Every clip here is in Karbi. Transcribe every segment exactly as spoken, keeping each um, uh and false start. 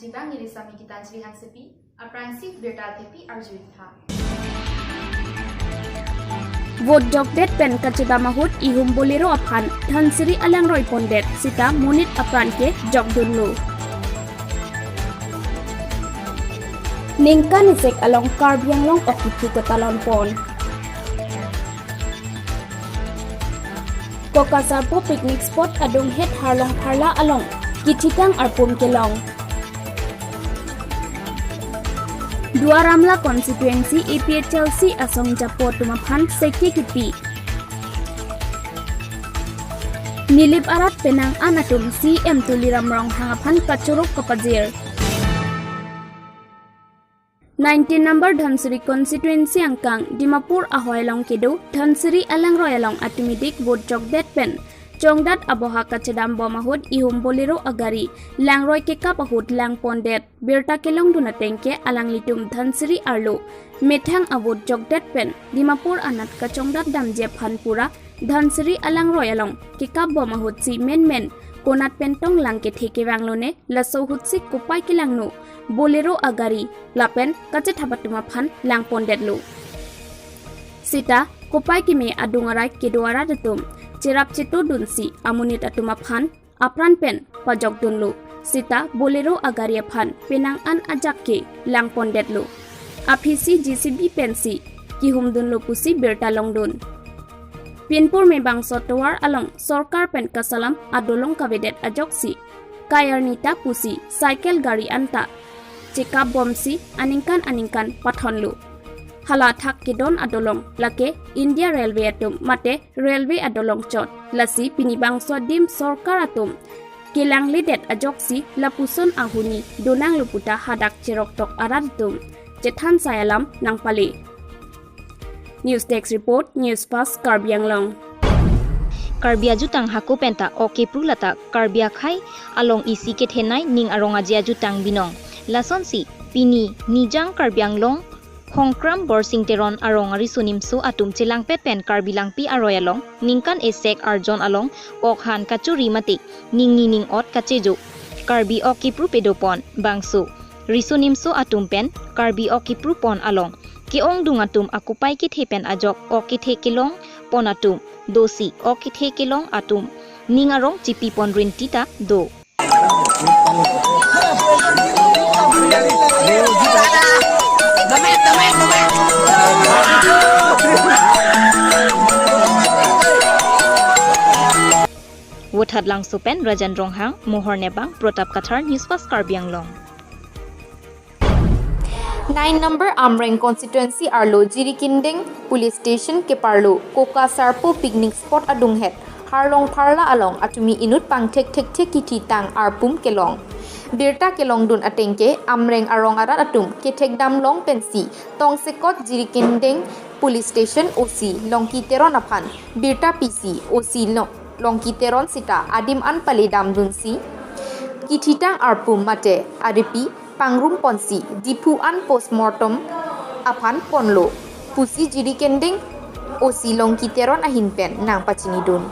Bang iri sami Gitanjali Hansepi, aphrangsi birta thepi arju-ik tha. Vote jokdet pen kachedam ahut ihum Bolero aphan Dhansiri alangroi pondet sita monit apran ke jokdunlo. Ningkan ijek along Karbi Anglong ok kephu ketalon pon. Kokasarpo picnic spot adunghet Harlong Pharla along kithitang arpum kelong. Duar Amla constituency A P H L C asong japo atum aphan seke kipi. Nilip arat penang an atum C M Tuliram Ronghang aphan kachorok kapajir. Nineteen number Dhansiri constituency angkang Dimapur ahoi along kedo Dhansiri alangroi along atumidik vote jokdet pen chongdat aboha kachedam bom ahut ihum Bolero agari langroi kekap ahut lang pondet. Birta kelongdun ateng ke alanglitum Dhansiri arlo methang a-vote jokdet pen Dimapur anat kachongdat damji aphan pura Dhansiri alangroi along kekap bom ahutsi menmen konat pen tong lang kethe kevang lone, laso ahutsi kopai kelangno Bolero agari lapen kachethap atum aphan lang pondetlo. Sita kopai keme adung arai kedo arat atum cherap chetodunsi amonit atum aphan apran pen pajokdunlo. Sita Bolero agari aphan penang an ajak ke lang pondetlo. Aphisi J C B pensi kihumdunlo pusi birta longdun. Pinpur me bangso tovar along sorkar pen kasalam adolong kavedet ajoksi kai arni ta pusi cycle gari anta chekap bomsi aningkan aningkan pathonlo. Hala thak kedon adolong lake India Railway atum mate railway adolong chot. Lasi pini bangso adim sorkar atum kelangledet ajoksi lapuson ahuni donanglo puta hadak cheroktok arat atum chethan sai alam nangpale. News Desk Report, News Fast Karbi Anglong. Karbi ajutang hako penta ok kepru lata Karbi akhei along isi kethenei ning arong aje ajutang binong. Lasonsi pini Nijang Karbi Anglong Hongkram Borsing Teron arong ariso nimso atum chelangpet pen Karbi Langpi aroi along ningkan esek arjon along ok han kachori mate ningni ning-ot kachejo Karbi ok kepru pedopon bangso riso nimso atum pen Karbi ok kepru pon along ke-ongdung atum akopai kethe pen ajok ok kethe kelong pon atum dosi ok kethe kelong atum ning arong chipi pon rinti ta do. Vothatlangso pen Rajan Ronghang, Mohor Nebang, Protap Kathar, News Fast Karbi Anglong. Nine number Amreng constituency arlo Jirikindeng Police Station keparlo Kokasarpo picnic spot adunghet Harlong Pharla along atumi inut pangthek thekthe kithitang arpum kelong. Birta kelongdun ateng ke Amreng arong arat atum kethekdam long pensi tongsekot Jirikindeng Police Station O C Longki Teron aphan birta pisi O C Long Longki Teron sita adim an paledamdunsi kithitang arpum mate aripi pangrum ponsi Diphu an postmortem aphan ponlo pusi Jirikindeng O C Longki Teron ahin pen nangpachinidun.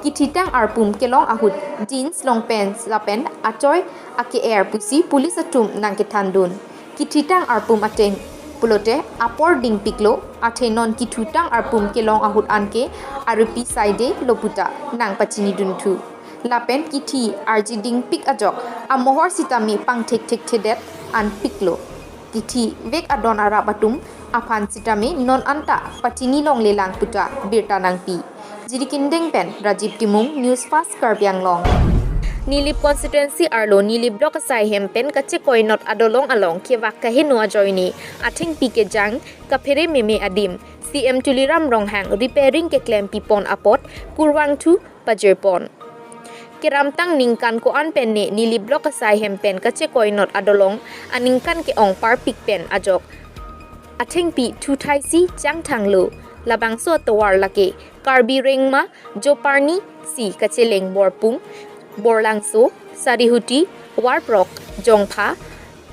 Kithitang arpum kelong ahut jeans long pants lapen achoi ake-er pusi police atum nangkethandun. Kithitang arpum ateng pulote apor dingpiklo, athe non kithitang arpum kelong ahut anke aripi saidelo puta nangpachinidun thu. Lapen kithi arji dingpik ajok amohor sitame pangthek thekthedet anpiklo. Kithivek adon arap atum aphan sitame non anta pachini longlelang puta birta nangpi. Jirikindeng pen Rajiv Timung, News Fast Karbi Anglong. Nilip constituency arlo Nilip block asai hem pen kachekoinot adolong along kevak kaheno ajoine athengpi kejang kaphere meme adim C M Tuliram Ronghang repairing keklem pipon apot kurvangthu pajirpon. Keramtang ningkan ko-an pen ne Nilip block asai hem pen kachekoinot adolong aningkan ke-ong parpik pen ajok athengpi thuthaisi changthanglo. Labangso atovar lake Karbi Rengma, Joparni si kacheleng Borpung, Borlangso, Sarihuti, Warprok, Jongpha,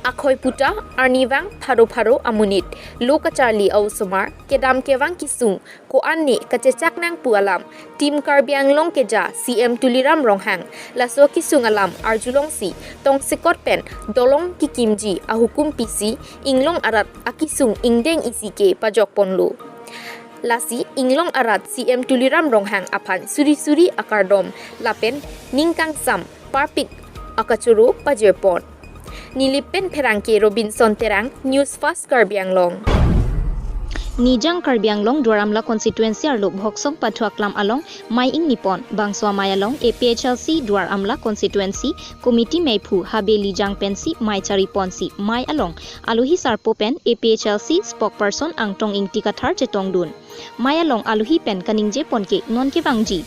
Akhoi puta, arnivang pharo pharo amonit, lo kacharli a-osomar, kedam kevang kesung ko-an ne kachechak nang pu alam Team Karbi Anglong keja C M Tuliram Ronghang laso kesung alam arjulongsi tongsekot pen dolong kekimji ahukum pisi inglong arat akesung ingdeng isi ke pajokponlo. Lasi inglong arat C M Tuliram Ronghang aphan suri suri akardom lapen ning kangsam parpik akachoro pajirpon. Nilip pen pherangke Robinson Terang, News Fast Karbi Anglong. Nijang Karbi Anglong Duar Amla constituency arlo Bhoksong Pathu Aklam along mei ingnipon, bangso amei along A P H L C Duar Amla constituency committee meiphu Habe Lijang pensi mei chariponsi mei along alohi sarpo pen A P H L C spokesperson Angtong Ingti Kathar chetongdun. Mei along alohi pen kaningjepon ke non kevangji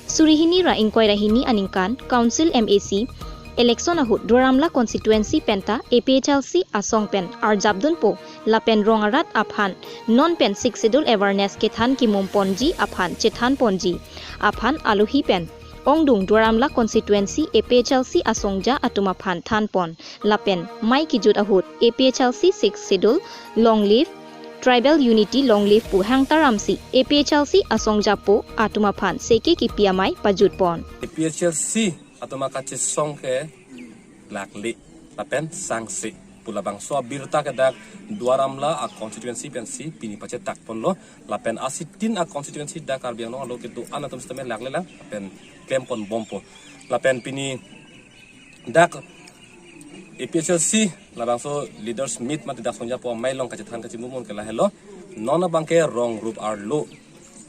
suri hini ra ingkoi ra hini aningkan Council M A C election ahut Duar Amla constituency penta A P H L C asong pen arjapdunpo lapen rong arat aphan non pen Sixth Schedule awareness kethan kimumponji aphan chethanponji aphan alohi pen ongdung Duar Amla constituency A P H L C asongja atum aphan thanpon lapen mei kejut ahut A P H L C Sixth Schedule long live, tribal unity long live pu hang taramsi A P H L C asongjapo atum aphan seke kipi amei pajutpon. A P H L C atum akachesong ke lakle lapen sangse pu labangso abirta ke dak Duar Amla a constituency pensi pini pachetakponlo lapen asitin a constituency dak Karbi Anglong arlo kedo-an atum sitame lakle lang lapen klemponbompo lapen pini dak A P H L C labangso leaders meet mate dak songjapo amei along kachethan kachimumon ke lahelo. Non abang ke rong rup arlo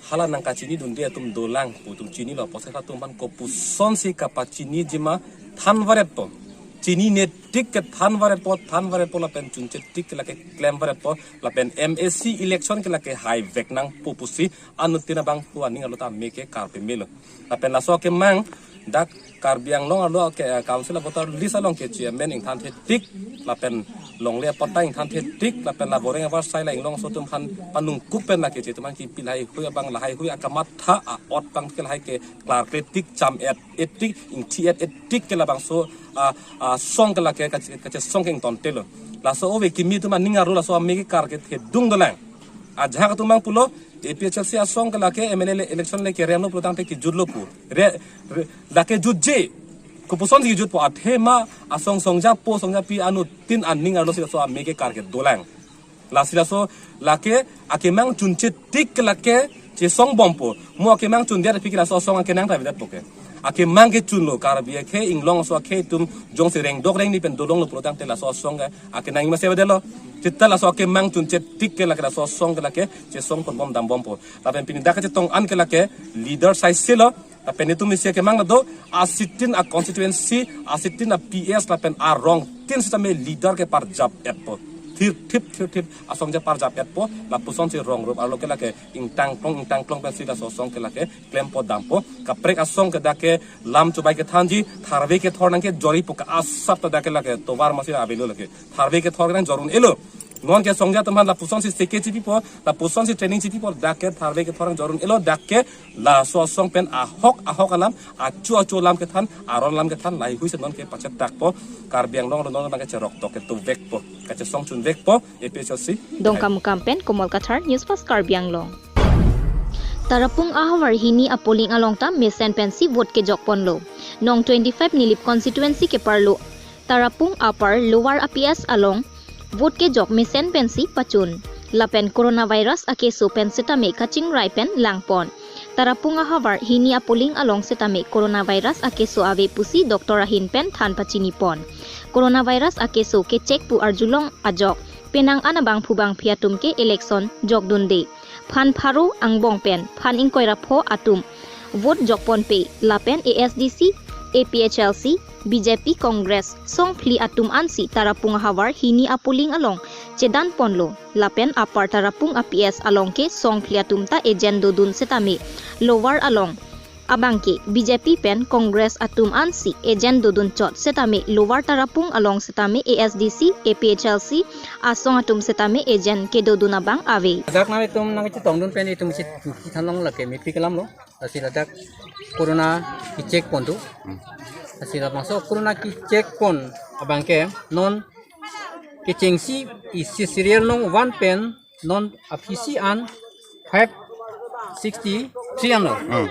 hala nangkachinidunde atum dolang pu atum chinilo, apotsi halatum aphan kopusonsi kapachiniji ma thanvaretpo. Chinine tik ke thanvaretpo, thanvaretpo lapen chunche tik ke lake klemvaretpo lapen M A C election ke lake haivek nangpo pusi anuttin abang pu aning arlo ta amei ke karpemelo. Lapen laso akemang dak Karbi Anglong arlo ke, eh, council a voter list along ke chairman ingthanthe tik lapen longle apatta ingthanthe tik lapen la boreng avarsai la inglong aso atum aphan panungkup pen lake che atum aphan kipi lahaihui abang lahaihui akamatha a-ot abang ke lahai ke klarkle tik cham-et-et tik ingthi-et-et tik ke labangso a, asong ke lake kache, kachesong ke ingtontelo. Laso ove kimi atum aning arlo laso amei ke karkethedung dolang. Ajahak atum abang pulo A P H L C asong ke lake M L A ele-, election le keremlo pulotangte kejutlo pu. Re, re, lake jutje. Kopusonsi kejutpo, athema asong songjapo songjapi anuttin aning arlosi laso amei ke karkedolang. Lasi laso lake akemang chunche tik ke lake chesongbompo. Mo akemang chundet aphi ke laso asong akenang ta avedetpo ke. Akemang kechunlo, Karbi akhei inglong aso akhei atum jongsi rengdok rengni pen dolonglo pulotangte laso asong ke akenang masi avedetlo. Seta laso akemang chunche tik ke lake laso asong ke lake chesongponbom dambompo. Lapen pini dak kachetong an ke lake leader saiselo. Lapen itum isi akemang do asitin a constituency, asitin a P S lapen arongtin sitame leader ke parjap-etpo. Thirthip thirthip asongja parjap-etpo. Lapusonsi rong rup arlo ke lake ingtangklong ingtangklong pensi laso asong ke lake klempo dampo. Kaprek asong ke dak ke lam chubai kethanji, tharve kethor nangkejoripo ka asap ta dak ke lake tovar masi avelo lake. Tharve kethor nang jorun-elo. Non ke songja atum aphan lapusonsi seke chipipo, lapusonsi training chipipo, dak ke tharve kethor nang jorun-elo, dak ke laso asong pen ahok ahok alam, achu achu alam kethan, aron alam kethan, lahaihuisi non ke pachetakpo, Karbi Anglong arlo non abang ke cherok tok ke tuvekpo, kachesong chunvekpo, A P H L C. Dongkamukam pen Komol Kathar, News Fast Karbi Anglong. Tarapung ahavar hini a polling along ta mesen pensi vote kejokponlo. Nong twenty-five Nilip constituency keparlo Tarapung Upper Lower a P S along vote kejok mesen pensi pachun. Lapen coronavirus akeso pen setame kachingrai pen langpon. Tarapung ahavar hini a polling along setame coronavirus akeso ave pusi doctor ahin pen than pachinipon. Coronavirus akeso kechek pu arjulong ajok penang an abangphu bangphi atum ke election jokdunde. Phan pharo angbong pen phan ingkoi ra pho atum vote jokponpe lapen A S D C, A P H L C, B J P, Congress song phli atum ansi Tarapung ahavar hini a polling along chedanponlo lapen Upper Tarapung a P S along ke song phli atum ta agent dodun setame Lower along abang ke B J P pen Congress atum ansi agent dodun chot setame Lower Tarapung along setame A S D C, A P H L C asong atum setame agent kedodun abang ave. Ladak nanglitum nangkachetongdun pen itum si tuki thanlong lake mepik alamlo. Lasi ladak corona kechek pon tu. Lasi labangso corona kechek pon abang ke non kechengsi isi serial nong one pen non aphisi an five sixty three anlo. Hmm.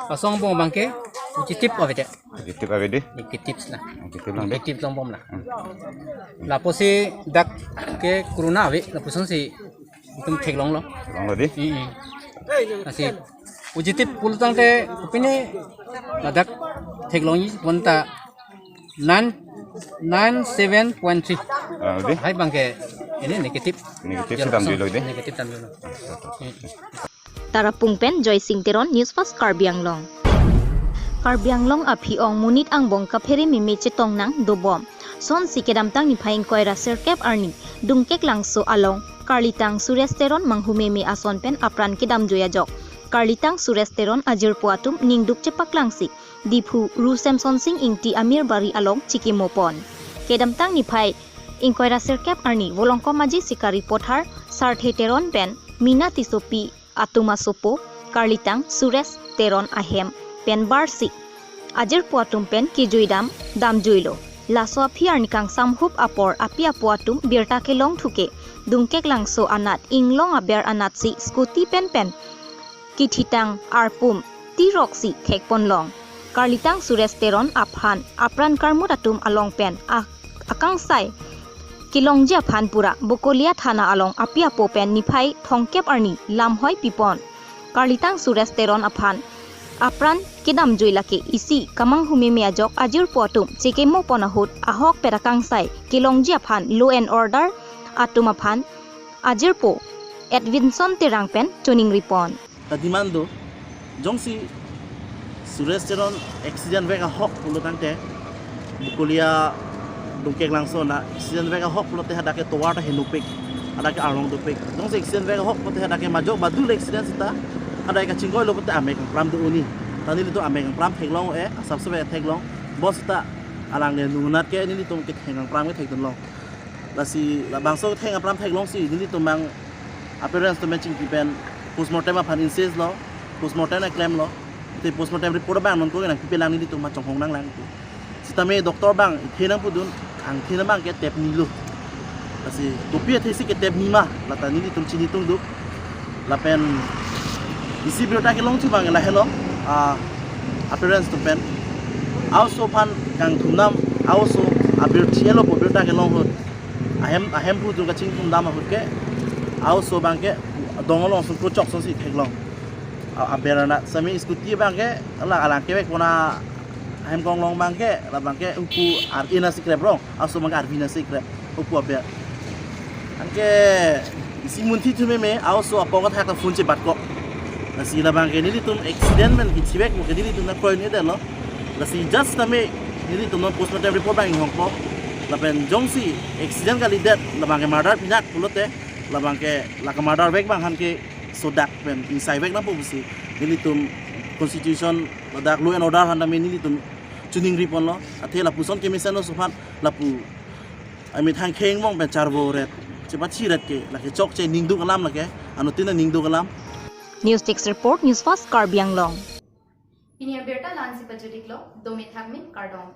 Laso angbong abangke ujitip avedet. Ujitip avedet. Negative la. Ujitip lang de. Negative angbong la. Hmm. Lapusi dak ke corona ave, lapusonsi itum theklonglo. Theklonglo de. Hmm. Lasi ujitip pulotangte kopine ladak theklongji bonta nine, nine seven point three. Ah, de. Lahai abangke ini negative. Negative si damjuilo de. Negative damjuilo. Tarapung pen Joy Singh Teron, News Fast Karbi Anglong. Karbi Anglong aphi ong monit angbong kaphere meme chetong nangdobom. Sonsi kedamtang niphai ingkoi ra sirkep arni Dungkeklangso along Karlitang Suresh Teron manghumeme ason pen apran kedamjui ajok Karlitang Suresh Teron ajirpo atum ningduk chepaklangsi Diphu Ru Semson Sing Ingti Amir Bari along chikimopon. Kedamtang niphai ingkoi ra sirkep arni Volongkom Aji Sikari Pothar Sarthe Teron pen Mina Tissopi atum asopo Karlitang Suresh Teron ahem pen barsi ajirpo atum pen kejuidam damjuilo. Laso aphi arni kangsam hup apor api apo atum birta kelongthuke Dungkeklangso anat inglong aber anatsi scooty pen pen kithitang arpum tiroksi thekponlong. Karlitang Suresh Teron aphan apran karmut atum along pen a- akangsai kelongji aphan pura Bokolia thana along api apo pen niphai thomkep arni lamhoi pipon. Karlitang Suresh Teron aphan apran kedamjui lake isi kamanghumeme ajok ajirpo atum chekimopon ahut ahokpet akangsai kelongji aphan law and order atum aphan ajirpo Edwinson Terang pen choningripon. Ta demand do, jongsi Suresh Teron accident vek ahok pulotangte, Bokolia Dungkeklangso na accident vek ahok pulote hadak ke tovar ta henopik, hadak ke arlong dopik. Jongsi accident vek ahok pulote hadak ke majok badul accident sita, hadak kachingkoilo pulote amek kangpram do-oni. Ta nelitum amek kangpram theklong-e, asapso vek theklong. Bos sita alangli nungnat ke nelitum ketheng kangpram ke thekdunlong. Lasi labangso ketheng kangpram theklongsi nelitum abang appearance atum chingki pen postmortem aphan insist lo, postmortem klemlo. Te postmortem report abang non ko nangpipelang nelitum ma chonghong nanglang. Sitame doctor abang ithe nangpudun, angthe abang ke tep nilo. Lasi kopi athesi ke tep ni ma, lata nelitum chinitungduk. Lapen isi birta kelongji abang lahelo, ah, appearance atum pen. A-oso aphan kangthumnam, a-oso abirthi elo pu birta kelong ahut. Ahem, ahemphu atum kachingthumdam ahut ke, a-oso abangke dong along sungkro chok sonsi theklong. A-, aber anat sitame scooty abangke, la alang kevek pon ahem konglong abangke, labangke hupu ar-e nasi krep rong, a-oso abangke arvi nasi krep, hupu aber. Anke isi munthi thu meme, a-oso apok athak ta phone chebatkok. Lasi labangke nelitum accident pen kechivek mo ke nelitum nangkroinedetlo. Lasi just tame nelitum non postmortem report abang inghongpo. Lapen jongsi accident kalidet, labangke murder pinak pulote, labangke lake murder vek abang aphan ke sodak pen ingsai vek nangpo pusi nelitum constitution ladak law and order aphan tame nelitum choningriponlo. Athe lapuson kemesen oso aphan lapu amethang kheng mong pen charvo ret, chepachi ret ke, lake chokche ningduk alam lake, anuttin aningduk alam. News Desk Report, News Fast Karbi Anglong. Pini abirta la-ansi pajut-iklo, dome thakme, kardom.